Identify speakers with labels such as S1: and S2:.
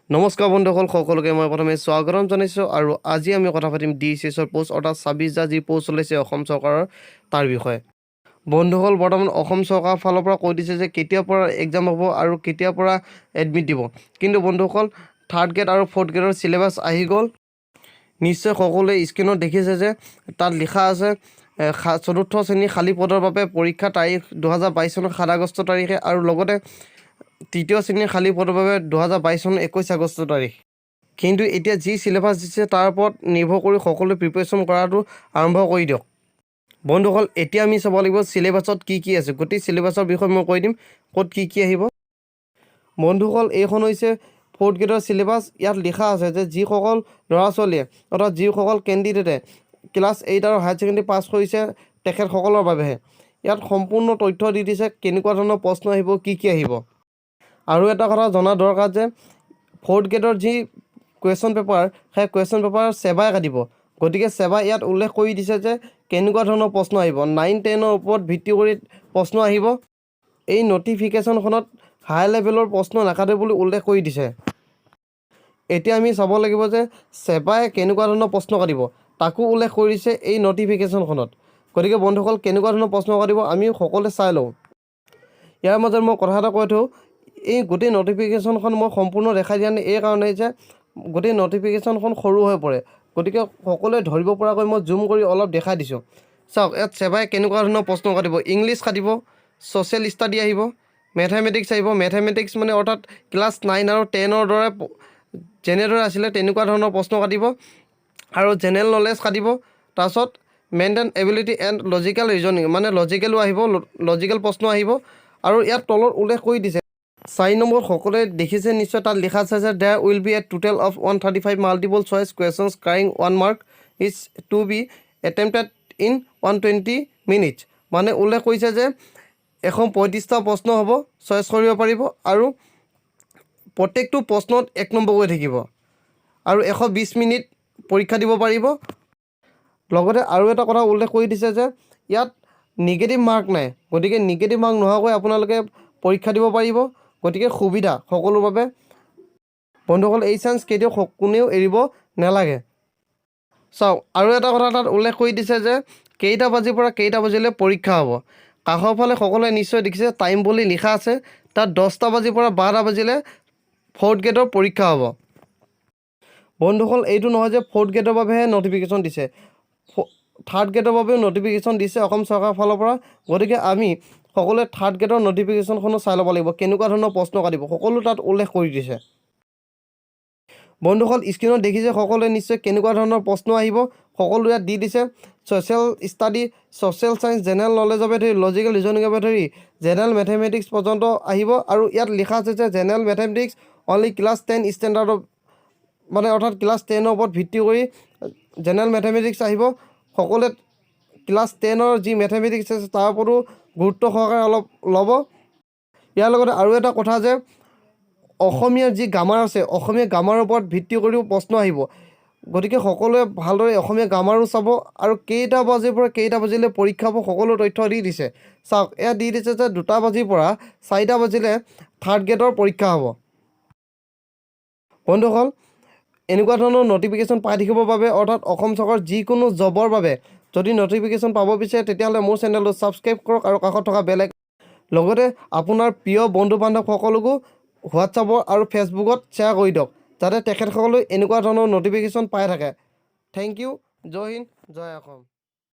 S1: নমস্কাৰ বন্ধুসকল, সকলোকে মই প্ৰথমে স্বাগতম জনাইছোঁ আৰু আজি আমি কথা পাতিম ডিএইচএছৰ প'ষ্ট, অৰ্থাৎ 26 হাজাৰ যি প'ষ্ট ওলাইছে অসম চৰকাৰৰ, তাৰ বিষয়ে। বন্ধুসকল, বৰ্তমান অসম চৰকাৰৰ ফালৰ পৰা কৈ দিছে যে কেতিয়াৰ পৰা এক্সাম হ'ব আৰু কেতিয়াৰ পৰা এডমিট দিব। কিন্তু বন্ধুসকল, থাৰ্ড গ্ৰেড আৰু ফ'ৰ্থ গ্ৰেডৰ চিলেবাছ আহি গ'ল। নিশ্চয় সকলোৱে স্ক্ৰীণত দেখিছে যে তাত লিখা আছে চতুৰ্থ শ্ৰেণীৰ খালী পদৰ বাবে পৰীক্ষা তাৰিখ 2022 চনৰ 7 আগষ্ট তাৰিখে আৰু লগতে তৃতীয় শ্ৰেণীৰ খালী পদৰ বাবে 2022 চনৰ 21 আগষ্ট তাৰিখ। কিন্তু এতিয়া যি চিলেবাছ দিছে, তাৰ ওপৰত নিৰ্ভৰ কৰি সকলোৱে প্ৰিপেৰেশ্যন কৰাটো আৰম্ভ কৰি দিয়ক। বন্ধুসকল, এতিয়া আমি চাব লাগিব চিলেবাছত কি কি আছে। গোটেই চিলেবাছৰ বিষয়ে মই কৈ দিম, ক'ত কি কি আহিব। বন্ধুসকল, এইখন হৈছে ফ'ৰ্থ গ্ৰেডৰ চিলেবাছ। ইয়াত লিখা আছে যে যিসকল ল'ৰা ছোৱালীয়ে, অৰ্থাৎ যিসকল কেণ্ডিডেটে ক্লাছ 8 আৰু হায়াৰ ছেকেণ্ডেৰী পাছ কৰিছে, তেখেতসকলৰ বাবেহে। ইয়াত সম্পূৰ্ণ তথ্য দি দিছে, কেনেকুৱা ধৰণৰ প্ৰশ্ন আহিব, কি কি আহিব। আৰু এটা কথা জনা দৰকাৰ যে ফ'ৰ্থ গ্ৰেডৰ যি কুৱেশ্যন পেপাৰ, সেই কুৱেশ্যন পেপাৰ ছেবাই কাটিব। গতিকে ছেবাই ইয়াত উল্লেখ কৰি দিছে যে কেনেকুৱা ধৰণৰ প্ৰশ্ন আহিব। 9, 10ৰ ওপৰত ভিত্তি কৰি প্ৰশ্ন আহিব। এই নটিফিকেশ্যনখনত হাই লেভেলৰ প্ৰশ্ন নাকাটে বুলি উল্লেখ কৰি দিছে। এতিয়া আমি চাব লাগিব যে ছেবাই কেনেকুৱা ধৰণৰ প্ৰশ্ন কাটিব, তাকো উল্লেখ কৰিছে এই নটিফিকেশ্যনখনত। গতিকে বন্ধুসকল, কেনেকুৱা ধৰণৰ প্ৰশ্ন কাটিব, আমি সকলোৱে চাই লওঁ। ইয়াৰ মাজত মই কথা এটা কৈ থওঁ, এই গোটেই নটিফিকেশ্যনখন মই সম্পূৰ্ণ দেখাই দিয়া নাই এই কাৰণেই যে গোটেই নটিফিকেশ্যনখন সৰু হৈ পৰে। গতিকে সকলোৱে ধৰিব পৰাকৈ মই জুম কৰি অলপ দেখাই দিছোঁ। চাওক, ইয়াত ছেবাই কেনেকুৱা ধৰণৰ প্ৰশ্ন কাটিব। ইংলিছ কাটিব, ছ'চিয়েল ষ্টাডি আহিব, মেথেমেটিক্স আহিব। মেথেমেটিক্স মানে অৰ্থাৎ ক্লাছ 9 আৰু 10ৰ দৰে যেনেদৰে আছিলে, তেনেকুৱা ধৰণৰ প্ৰশ্ন কাটিব আৰু জেনেৰেল নলেজ কাটিব। তাৰপাছত mental ability and logical reasoning, মানে লজিকেলো আহিব, লজিকেল প্ৰশ্ন আহিব। আৰু ইয়াত তলত উল্লেখ কৰি দিছে, 4 নম্বৰ সকলোৱে দেখিছে নিশ্চয়, তাত লিখা আছে যে there will be a total of 135 multiple choice questions carrying 1 mark each to be attempted in 120 minutes। মানে উল্লেখ কৰিছে যে 135টা প্ৰশ্ন হ'ব, চইচ কৰিব পাৰিব আৰু প্ৰত্যেকটো প্ৰশ্নত 1 নম্বৰকৈ থাকিব আৰু 120 মিনিট পৰীক্ষা দিব পাৰিব। লগতে আৰু এটা কথা উল্লেখ কৰি দিছে যে ইয়াত নিগেটিভ মাৰ্ক নাই। গতিকে নিগেটিভ মাৰ্ক নোহোৱাকৈ আপোনালোকে পৰীক্ষা দিব পাৰিব। গতিকে সুবিধা সকলোৰ বাবে। বন্ধুসকল, এই চান্স কেতিয়াও কোনেও এৰিব নালাগে। চাওক, আৰু এটা কথা তাত উল্লেখ কৰি দিছে যে কেইটা বাজিৰ পৰা কেইটা বাজিলৈ পৰীক্ষা হ'ব। কাষৰ ফালে সকলোৱে নিশ্চয় দেখিছে, টাইম বুলি লিখা আছে। তাত 10টা বাজিৰ পৰা 12টা বাজিলে ফ'ৰ্থ গ্ৰেডৰ পৰীক্ষা হ'ব। বন্ধুসকল, এইটো নহয় যে ফ'ৰ্থ গ্ৰেডৰ বাবেহে নটিফিকেশ্যন দিছে, থাৰ্ড গ্ৰেডৰ বাবেও নটিফিকেশ্যন দিছে অসম চৰকাৰৰ ফালৰ পৰা। গতিকে আমি সকলোৱে থাৰ্ড গ্ৰেডৰ নটিফিকেশ্যনখনো চাই ল'ব লাগিব, কেনেকুৱা ধৰণৰ প্ৰশ্ন কাটিব, সকলো তাত উল্লেখ কৰি দিছে। বন্ধুসকল, স্ক্ৰীণত দেখিছে সকলোৱে নিশ্চয়, কেনেকুৱা ধৰণৰ প্ৰশ্ন আহিব, সকলো ইয়াত দি দিছে। Social study, social science, general নলেজৰ পৰা ধৰি লজিকেল ৰিজনিঙৰ পৰা ধৰি জেনেৰেল মেথেমেটিক্স পৰ্যন্ত আহিব। আৰু ইয়াত লিখা আছে যে general mathematics only class 10 ষ্টেণ্ডাৰ্ডৰ, মানে অৰ্থাৎ ক্লাছ 10ৰ ওপৰত ভিত্তি কৰি জেনেৰেল মেথেমেটিক্স আহিব। সকলোৱে ক্লাছ 10ৰ যি মেথেমেটিক্স আছে, তাৰ ওপৰতো গুৰুত্ব সহকাৰে অলপ ল'ব। ইয়াৰ লগতে আৰু এটা কথা যে অসমীয়াৰ যি গ্ৰামাৰ আছে, অসমীয়া গ্ৰামাৰৰ ওপৰত ভিত্তি কৰিও প্ৰশ্ন আহিব। গতিকে সকলোৱে ভালদৰে অসমীয়া গ্ৰামাৰো চাব। আৰু কেইটা বাজিৰ পৰা কেইটা বাজিলৈ পৰীক্ষা হ'ব, সকলো তথ্য দি দিছে। চাওক, ইয়াত দি দিছে যে 2টা বাজিৰ পৰা 4টা বাজিলে থাৰ্ড গ্ৰেডৰ পৰীক্ষা হ'ব। বন্ধুসকল, এনেকুৱা ধৰণৰ নটিফিকেশ্যন পাই থাকিবৰ বাবে, অৰ্থাৎ অসম চৰকাৰৰ যিকোনো জবৰ বাবে যদি নটিফিকেশ্যন পাব বিচাৰে, তেতিয়াহ'লে মোৰ চেনেলটো ছাবস্ক্ৰাইব কৰক আৰু কাষত থকা বেল আইকন, লগতে আপোনাৰ প্ৰিয় বন্ধু বান্ধৱসকলকো হোৱাটছআপৰ আৰু ফেচবুকত শ্বেয়াৰ কৰি দিয়ক, যাতে তেখেতসকলেও এনেকুৱা ধৰণৰ নটিফিকেশ্যন পাই থাকে। Thank U. Jay Hind, Jay Assam.